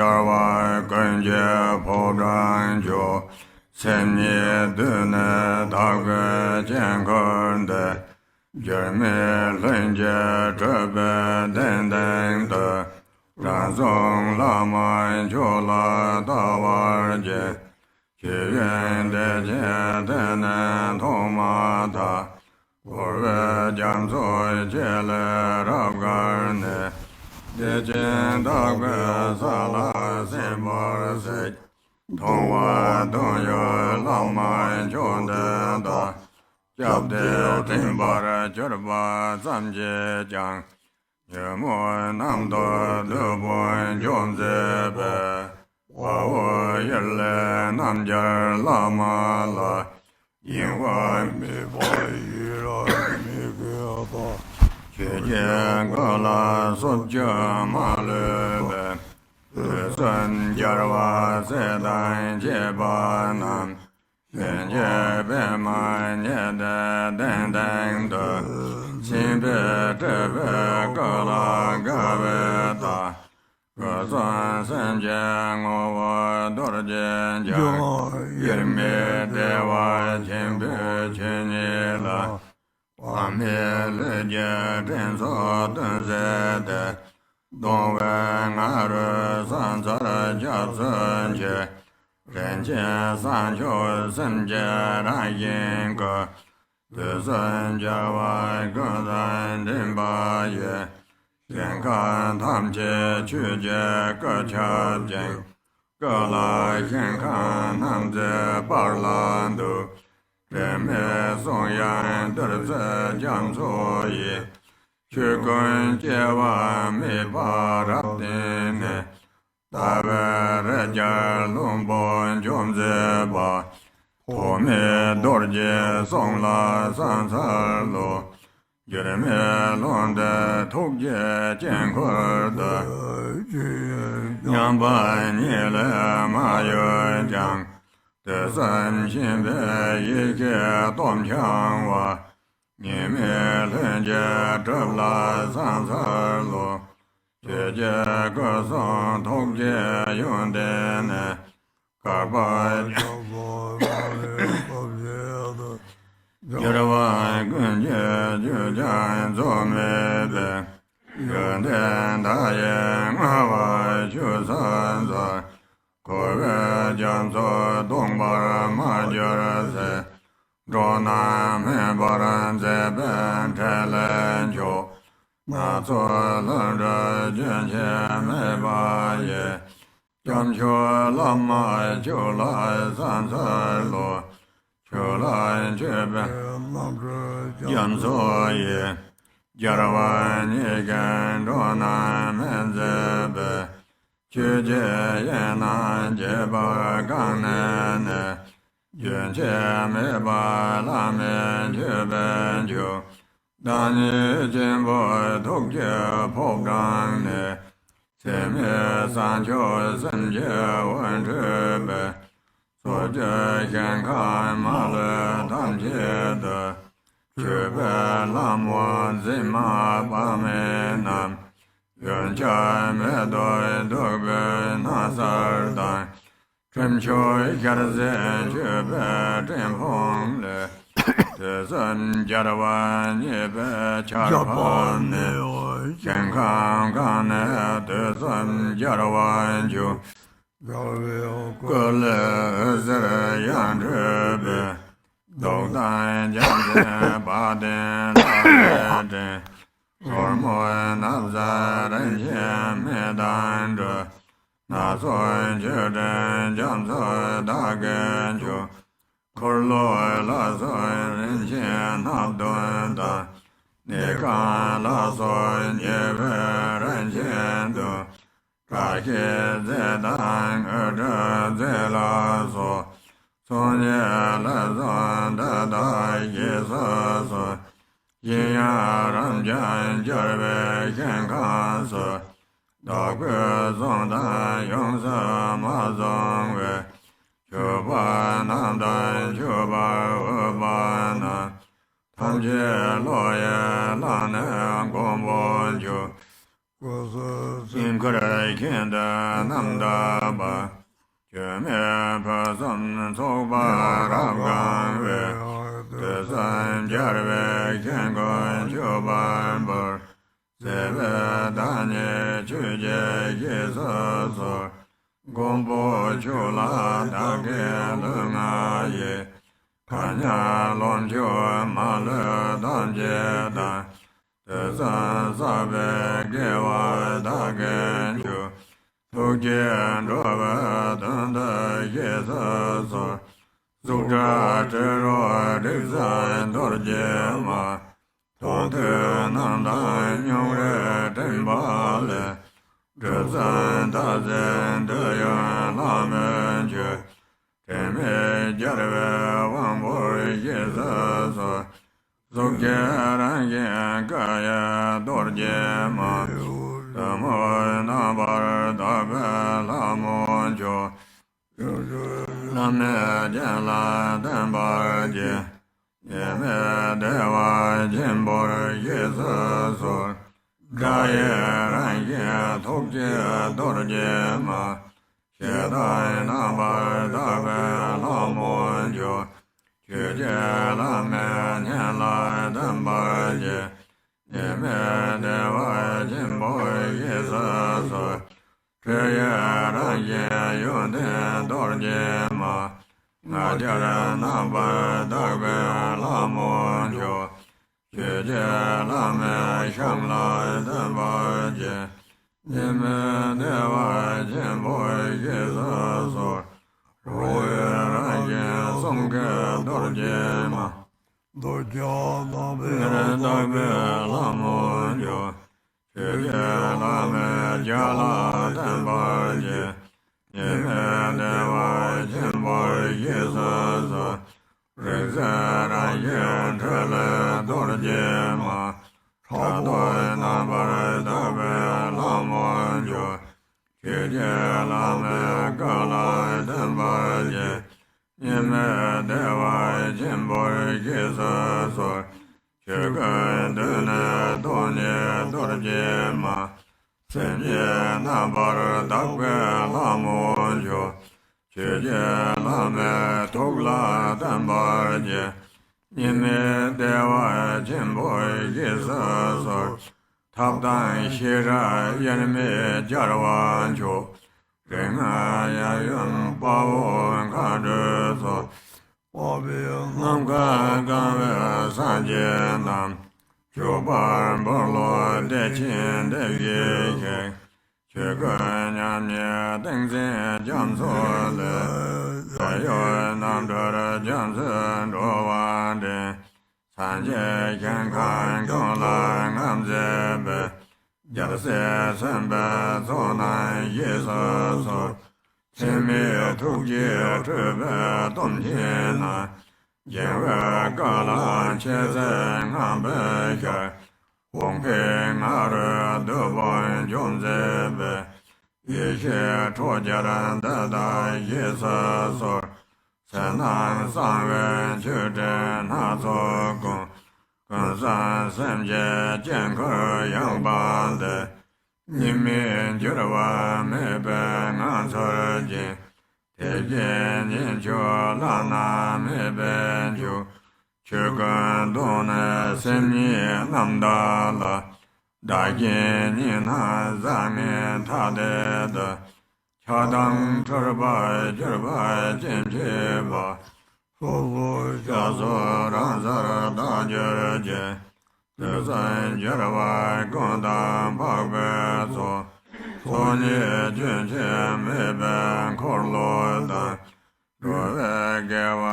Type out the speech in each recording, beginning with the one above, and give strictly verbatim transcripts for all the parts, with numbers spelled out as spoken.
རྒྱལ་བ་ཀུན་གྱི་ཕོ་བྲང་མཆོག་སེམས་ཉིད་དུ་ནི་དག་པའི་དཀྱིལ་འཁོར་འདི། འགྱུར་མེད་ལྷུན་གྱིས་གྲུབ་པའི་གདན་སྟེང་དུ། དྲང་སྲོང་བླ་མ་མཆོག་ལ་བལྟ་བར་བགྱི། ཞི་བའི་བདེ་ཆེན་དེ་ནི་མཐོང་མ་ཐག་འཁོར་བའི་རྒྱ་མཚོ་ཆེ་ལས་རབ་བསྒར་ནས། བདེ་ཆེན་དག་པའི་ས་ལ་གསན་པར་གཟིགས། མཐོང་བ་དོན་ཡོད་བླ་མ་མཆོག་འདི་དག་སྐྱབས་དེ་དྲན་པར་གྱུར་པ་ཙམ་གྱིས་ཀྱང་། ཉོན་མོངས་རྣམ་རྟོག་སྡུག་པོ་འཇོམས་མཛད་པའི། དཔའ་བོ་གཡུལ་ལས་རྣམ་རྒྱལ་བླ་མ་ལ། གཡེང་བ་མེད་པར་ཡི་རང་མི་དགོས་པ། ཆོས་ཀྱི་སྐུ་ལ་སོགས་ཀྱང་མ་ལུས་པའི། དུས་གསུམ་རྒྱལ་བ་སྲས་དང་བཅས་པ་རྣམས། ལྷན་ཅིག་པདྨ་ཉི་ཟླའི་གདན་སྟེང་དུ། མཆིམས་ཕུས་སྤྲུལ་པའི་སྐུ་ལ་དགའ་བའི་བརྡ། སྐུ་གསུམ་སེམས་ཀྱི་ངོ་བོ་རྡོ་རྗེ་འཆང་། དབྱེར་མེད་བདེ་བ་ཆེན་པོའི་ཆོས་ཉིད་ལ། དབང་མེད་ལུས་ཀྱི་དྲན་གསོ་སྟོན་མཛད་དེ། སྟོང་པའི་ང་རོས་སང་སར་ཁྱབ་ཚུལ་གྱིས། རིན་ཆེན་གསང་མཆོག་སེམས་ཀྱི་རང་བཞིན་སྐུ། དུས་གསུམ་རྒྱལ་བ་ཀུན་དང་མགྲིན་པ་ཡི། སྐྱེ་འགག་ཐམས་ཅད་ཆོས་ཀྱི་སྐུ་ཁྱབ་ཅིང་། སྐུ་ལ་ཞིང་ཁམས་རྣམས་ཀྱི་བར་ལ་འདུ། དྲི་མེད་གསུང་དབྱངས་བདུད་རྩིའི་རྒྱ་མཚོ་ཡིས། ཆོས་ཀུན་སྐྱེ་བ་མེད་པར་རབ་བརྟན་ནས། ལྟ་བའི་རི་རྒྱལ་ལྷུན་པོ་འཇོམས་མཛད་པ། ཐོགས་མེད་རྡོ་རྗེའི་གསུང་ལ་ས་མཚར་ལོ། འགྱུར་མེད་ལྷུན་སྟེ་ཐུགས་ཀྱི་དཀྱིལ་འཁོར་དུ། མཉམ་པ་ཉིད་ལས་མ་གཡོས་ཀྱང་། དུས་གསུམ་མཁྱེན་པའི་ཡེ་ཤེས་སྟོབས་འཆང་བ། གཉིས་མེད་ལྷུན་གྱིས་གྲུབ་ལ་ས་མཚར་ལོ། ཆོས་ཀྱི་སྐུ་གསུང་ཐུགས་ཀྱི་ཡོན་ཏན་ནི། བསྐལ་པ་འགྱུར་བ་ཀུན་གྱི་རྒྱུ་ཀྱང་རྫོགས་མེད་པའི། ཡོན་ཏན་མཐའ་ཡས་མངའ་བ་ཆོས་སུ་འཛིན། འཁོར་བའི་རྒྱ་མཚོ་སྟོངས་པར་མ་གྱུར་ཚེ། འགྲོ་རྣམས་སྨིན་པར་མཛད་པའི་འཕྲིན་ལས་མཆོག་སྣ་ཚོགས་ལྷུན་གྲུབ་རྒྱུན་ཆད་མེད་པ་ཡི། སྐྱབས་མཆོག་བླ་མ་མཆོག་ལ་ས་མཚར་ལོ། ཆོས་ལ་མཆོད་པའི་རྣམ་འཕྲུལ་རྒྱ་མཚོ་ཡིས། རྒྱལ་བ་ཉིད་ཀྱིས་འགྲོ་རྣམས་སྨིན་མཛད་པའི། ཆོས་ཀྱི་དབྱིངས་རྣམས་ཁྱད་པར་གང་གནས་ནས། རྒྱུན་ཆད་མེད་པར་བླ་མེད་མཆོད་པའི་མཆོག་བདག་ཉིད་ཆེན་པོའི་ཐུགས་ཀྱི་ཕོ་བྲང་ནས། ཚད་མེད་གསང་མཆོག་སེམས་ཀྱི་དབང་སྒྲུབ་པའི། ཕྱོགས་བཅུའི་ཞིང་ཁམས་མ་ལུས་ཐམས་ཅད་དུ། མཆོད་པའི་ལྷ་མོ་འཛིན་མ་དཔག་མེད་རྣམས། ཡོན་ཆབ་མེ་ཏོག་བདུག་སྤོས་སྣང་གསལ་དང་། ཁྲིམས་མཆོག་ཞལ་ཟས་མཆོད་པའི་སྤྲིན་ཕུང་ལས། དུས་གསུམ་རྒྱལ་བ་མཉེས་པའི་ཆར་ཕབ་ནས། ཞིང་ཁམས་གང་ནས་དུས་གསུམ་རྒྱལ་བ་མཆོག་རྒྱལ་བའི་སྐུ་ལས་འོད་ཟེར་ཡང་འཕྲོས་པའི། གདུགས་དང་རྒྱལ་མཚན་དཔལ་ལྡན་ལྷ་ལས་འདྲེན། ཧོར་མོ་ནགས་ཚལ་རིན་ཆེན་སྨན་དང་འདྲ། སྣ་ཚོགས་མཆོད་སྤྲིན་རྒྱ་མཚོ་དག་གི་མཆོག་འཁོར་ལོ་ལ་སོགས་རིན་ཆེན་སྣ་བདུན་དང་། གནས་ཁང་ལ་སོགས་ཉེ་བའི་རིན་ཆེན་དུ། བཀྲ་ཤིས་རྫས་དང་དངུལ་ཕྲན་རྫས་ལ་སོགས། ཚོགས་གཉིས་ལས་བྱུང་འདི་དག་བཞེས་སུ་གསོལ། གཞན་ཡང་རབ་འབྱམས་རྒྱལ་བའི་ཞིང་ཁམས་སུ། བདག་པོས་བཟུང་དང་ཡོངས་སུ་མ་བཟུང་བའི། མཆོད་པ་རྣམས་དང་མཆོད་པར་འོས་པ་རྣམས། ཐམས་ཅད་བློ་ཡིས་བླངས་ནས་མགོན་པོ་མཆོག་སྐུ་གསུང་ཐུགས་ཀྱི་ཁྱིམ་དུ་རྣམ་དག་པ། སྒྱུ་མའི་ཕུན་སུམ་ཚོགས་པ་རབ་གང་བའི། དུས་གསུམ་རྒྱལ་བའི་ཁྱེད་མགོན་ཁྱུད་པར་འབར། བརྩེ་བའི་བདག་ཉིད་ཆོས་ཀྱི་གཤེགས་སུ་གསོལ། མགོན་པོ་ཁྱོད་ལ་བདག་གི་ལུས་ངག་ཡིད། ཐ་སྙད་ལོངས་སྤྱོད་མ་ལུས་ཐམས་ཅད་དང་། དུས་གསུམ་བསགས་པའི་དགེ་བ་བདག་གིས་འཇུ། ཐུགས་བསྐྱེད་འགྲོ་བའི་དོན་དུ་གཤེགས་སུ་གསོལ། གཟུགས་སྒྲ་དྲི་རོ་རེག་བྱ་རྡོ་རྗེ་མ། མཐོང་ཐོས་རྣམས་དང་མྱོང་རོལ་དྲན་པ་ལས། གྲུབ་ཟིན་རྟག་འཛིན་འདོད་ཡོན་ལྷ་མིའི་ཆོས། དྲི་མེད་རྒྱལ་བའི་དབང་པོར་གཤེགས་སུ་གསོལ། གཟུགས་ཀྱི་རང་བཞིན་ཀ་ཡེ་རྡོ་རྗེ་མ། གཏུམ་མོའི་རྣམ་པར་དག་པའི་ལྷ་མོ་མཆོག། བླ་མེད་རྒྱན་ལ་བརྟེན་པར་བགྱི། ཡིད་མེད་བདེ་བ་ཆེན་པོར་གཤེགས་སུ་གསོལ། སྒྲ་ཡི་རང་བཞིན་ཐུགས་ཀྱི་རྡོ་རྗེ་མ། ཞེ་སྡང་རྣམ་པར་དག་པའི་ལྷ་མོ་མཆོག། ཆོས་ཀྱི་བླ་མའི་སྙན་ལ་བརྟེན་པར་བགྱི། ཡིད་མེད་བདེ་བ་ཆེན་པོར་གཤེགས་སུ་གསོལ། སྤྲོས་ཡི་རང་བཞིན་ཡོན་ཏན་རྡོ་རྗེ་མ། ང་རྒྱལ་རྣམ་པར་དག་པའི་ལྷ་མོ་མཆོག། ཆོས་ཀྱི་བླ་མའི་ཞབས་ལ་བརྟེན་པར་བགྱི། ཡིད་མེད་བདེ་བ་ཆེན་པོར་གཤེགས་སུ་གསོལ། རོལ་པའི་རང་བཞིན་གསུང་གི་རྡོ་རྗེ་མ། རྡོ་རྗེ་རྣམ་པར་དག་པའི་ལྷ་མོ་མཆོག། ཆོས་ཀྱི་བླ་མའི་རྒྱ་ལ་བརྟེན་པར་བགྱི། ཡིད་མེད་བདེ་བ་ཆེན་པོར་གཤེགས་སུ་གསོལ། རིག་འཛིན་རང་བཞིན་འཕྲིན་ལས་རྡོ་རྗེ་མ། ཕྲག་དོག་རྣམ་པར་དག་པའི་ལྷ་མོ་མཆོག། ཆོས་ཀྱི་བླ་མའི་བཀའ་ལ་བརྟེན་པར་བགྱི། ཡིད་མེད་བདེ་བ་ཆེན་པོར་གཤེགས་སུ་གསོལ། ཆོས་སྐུ་མདུན་ནས་སྟོང་ཉིད་རྡོ་རྗེ་མ། སེམས་ཉིད་རྣམ་པར་དག་པའི་ལྷ་མོ་མཆོག། ཆོས་ཀྱི་བླ་མའི་ཐུགས་ལ་བརྟེན་པར་བགྱི། ཡིད་མེད་བདེ་བ་ཆེན་པོར་གཤེགས་སུ་གསོལ། ཐབས་དང་ཤེས་རབ་དབྱེར་མེད་རྒྱལ་བ་མཆོག། རིགས་ལྔ་གཡས་གཡོན་དཔའ་བོ་མཁའ་འགྲོའི་ཚོགས། འཕགས་པའི་ནམ་མཁའ་གང་བའི་སངས་རྒྱས་རྣམས། མཆོད་པར་འབུལ་ལོ་བདེ་ཆེན་བདེ་བཞིའི་གཤེགས། ཆོས་སྐུ་མཉམ་ཉིད་ཏིང་འཛིན་རྒྱ་མཚོ་ལས། བདེ་གཤེགས་རྣམ་གྲོལ་རྒྱ་མཚོའི་འགྲོ་བ་འདྲེན། སངས་རྒྱས་ཞིང་ཁམས་ཀུན་ལ་བསྔགས་མཛད་པའི། རྒྱལ་སྲས་སེམས་དཔའི་ཚོགས་རྣམས་གཤེགས་སུ་གསོལ། ཚད་མེད་ཐུགས་རྗེས་སྤྲུལ་པའི་སྟོབས་ཆེན་རྣམས། སྦྱིན་པའི་བཀའ་ལ་མཆིས་ཚེ་བསྔགས་པའི་ཞལ། དབང་པོའི་ང་རོས་བདུད་དཔུང་འཇོམས་མཛད་པའི། ཡེ་ཤེས་ཁྲོ་རྒྱལ་དེ་དག་གཤེགས་སུ་གསོལ། ཚེ་རྣམས་གསང་བའི་མཆོད་སྤྲིན་སྣ་ཚོགས་ཀུན། ཀུན་བཟང་སེམས་ཀྱི་དཀྱིལ་འཁོར་ཡངས་པ་འདི། གཉིས་མེད་འགྱུར་བ་མེད་པའི་ངང་ཚུལ་གྱིས། དེ་བཞིན་ཉིད་མཆོག་བླ་ན་མེད་པའི་མཇུག། ཆོས་ཀུན་སྟོང་ནས་སེམས་ཉིད་རྣམ་དག་ལ། བདག་གིས་ཉིད་རྣམས་ཟག་མེད་ཐ་དད་དུ། ཆགས་སྡང་འཁྲུལ་པར་གྱུར་པ་ཅི་མཆིས་པ། སོ་སོའི་སྐྱབས་སུ་རང་སར་བདག་གྱུར་ཅིག། དུས་གསུམ་རྒྱལ་བ་ཀུན་དང་འཕགས་པའི་ཚོགས། ཚོགས་གཉིས་རྒྱུན་ཆད་མེད་པའི་འཁོར་ལོ་དང་། འགྲོ་བའི་དགེ་བ་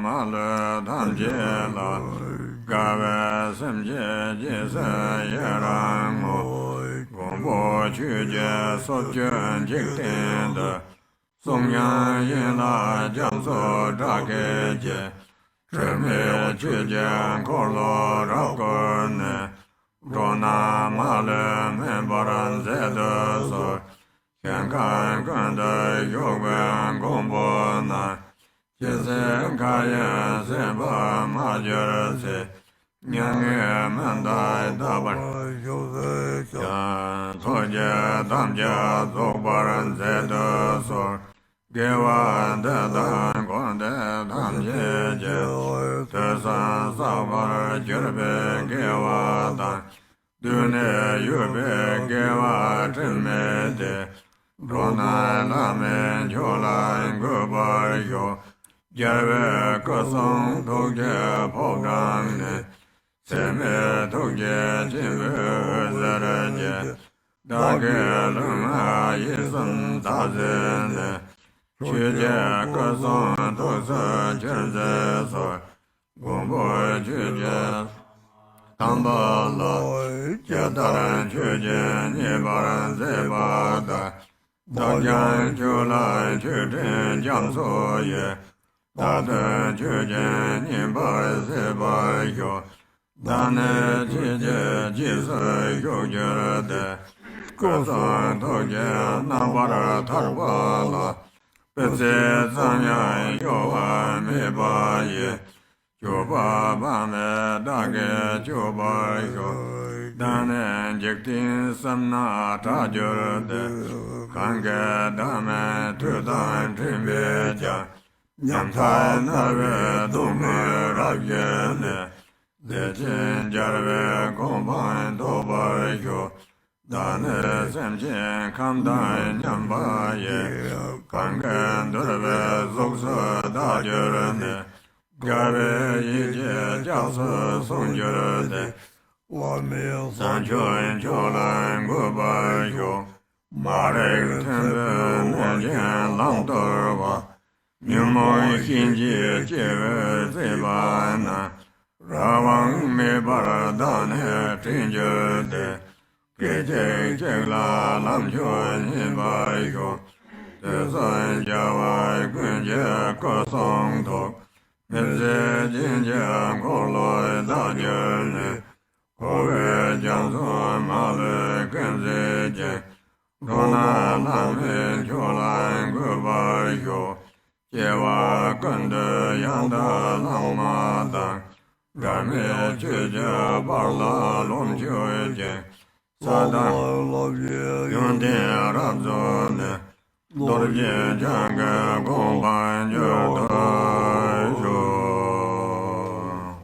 མ་ལུས་ཐམས་ཅད་ལ། དགའ་བའི་སེམས་ཀྱིས་རྗེས་སུ་ཡི་རང་ངོ་། མགོན་པོ་ཆོས་ཀྱི་སྲོག་གཅོད་འཇིག་རྟེན་འདིར། གསུང་དབྱངས་ཡན་ལག་རྒྱ་མཚོའི་སྒྲ་སྐད་ཀྱིས། སྒྲོན་མེ་ཆོས་ཀྱི་འཁོར་ལོ་རབ་བསྐོར་ནས། འགྲོ་རྣམས་མ་ལུས་སྨིན་པར་མཛད་དུ་གསོལ། ཞིང་ཁམས་ཀུན་ཏུ་བཞུགས་པའི་མགོན་པོ་རྣམས། ཇི་སྲིད་མཁའ་དབྱིངས་སྲིད་པར་མ་གྱུར་ཚེ། མྱ་ངན་མི་འདའ་དག་པར་བཞུགས་སུ་གསོལ། ཀྱི་དམ་བཅའ་རྫོགས་པར་མཛད་དུ་གསོལ། དགེ་བ་འདི་དག་འཁོར་འདས་ཐམས་ཅད་ཀྱི། དུས་གསུམ་བསགས་པར་གྱུར་པའི་དགེ་བ་དང་། བསྡུས་ནས་ཡོད་པའི་དགེ་བ་དྲི་མེད་དེ། འགྲོ་རྣམས་བླ་མེད་མཆོག་ལ་འགོད་པར་ཤོག། རྒྱལ་བའི་སྐུ་གསུང་ཐུགས་ཀྱི་ཕོ་བྲང་ནས། འཚེ་མེད་ཐུགས་རྗེ་ཆེན་པོའི་འོད་ཟེར་གྱིས། བདག་གི་ལུས་ངག་ཡིད་གསུམ་དག་མཛད་ནས། ཆོས་ཀྱི་སྐུ་གསུང་ཐུགས་སུ་གྱུར་མཛད་སོ། མགོན་པོ་ཆོས་ཀྱི་དམ་པ་ལ། ཇི་ལྟར་མཆོད་ཅིང་མཉེས་པར་མཛད་པ་དང་། བདག་ཀྱང་ཁྱོད་ལ་མཆོད་སྤྲིན་རྒྱ་མཚོ་ཡིས། བདག་ཏུ་མཆོད་ཅིང་མཉེས་པར་གཟིགས་པར་ཤོག། བདག་ནི་ཁྱེད་ཀྱི་རྗེས་སུ་ཞུགས་གྱུར་ཏེ། སྐུ་གསུང་ཐུགས་ཀྱི་རྣམ་པར་ཐར་པ་ལ། སྤུ་རྩེ་ཙམ་ཡང་གཡོ་བ་མེད་པ་ཡི། སྤྱོད་པ་དཔག་མེད་བདག་གིས་སྤྱོད་པར་ཤོག། བདག་ནི་འཇིག་རྟེན་གསུམ་ན་གྲགས་གྱུར་ཏེ། གང་གིས་བདག་མེད་མཐུ་དང་མགྲིན་པས་ཀྱང་། ཉམ་ཐག་མནར་བའི་སྡུག་བསྔལ་རབ་བཞེས་ནས། བདེ་ཆེན་རྒྱལ་བའི་གོ་འཕང་ཐོབ་པར་ཤོག། བདག་ནི་སེམས་ཅན་ཁམས་དང་མཉམ་པ་ཡི། གང་གིས་འདུལ་བའི་གཟུགས་སུ་བདག་གྱུར་ནས། དགའ་བའི་ཡིད་ཀྱིས་སྐྱབས་སུ་སོང་གྱུར་ཏེ། བླ་མེད་བཟང་སྤྱོད་མཆོག་ལ་འགོད་པར་ཤོག། མ་རིག་མཐོན་པོའི་གནོད་སྦྱིན་བླང་དོར་བ། ཉོན་མོངས་གཤིན་རྗེའི་སྐྱེ་བོས་གཙེས་པ་རྣམས། རང་དབང་མེད་པར་བདག་ནི་བསྒྲལ་གྱུར་ཏེ། སྐད་ཅིག་གཅིག་ལ་ལམ་མཆོག་བརྙེས་པར་ཤོག། དུས་གསུམ་རྒྱལ་བ་ཀུན་གྱི་སྐུ་གསུང་ཐུགས། མི་ཟད་བྱིན་གྱིས་འཁོར་ལོ་བདག་གྱུར་ནས། འཁོར་བའི་རྒྱ་མཚོ་མ་ལུས་ཀུན་སེལ་ཞིང་། འགྲོ་རྣམས་བླ་མེད་མཆོག་ལ་འགོད་པར་ཤོག། སྐྱེ་བ་ཀུན་ཏུ་ཡང་དག་བླ་མ་དང་། འབྲལ་མེད་ཆོས་ཀྱི་དཔལ་ལ་ལོངས་སྤྱོད་ཅིང་། ས་དང་ལྷ་ཡི་ཡོན་ཏན་རབ་རྫོགས་ནས། རྡོ་རྗེ་འཆང་གི་གོ་འཕང་མྱུར་ཐོབ་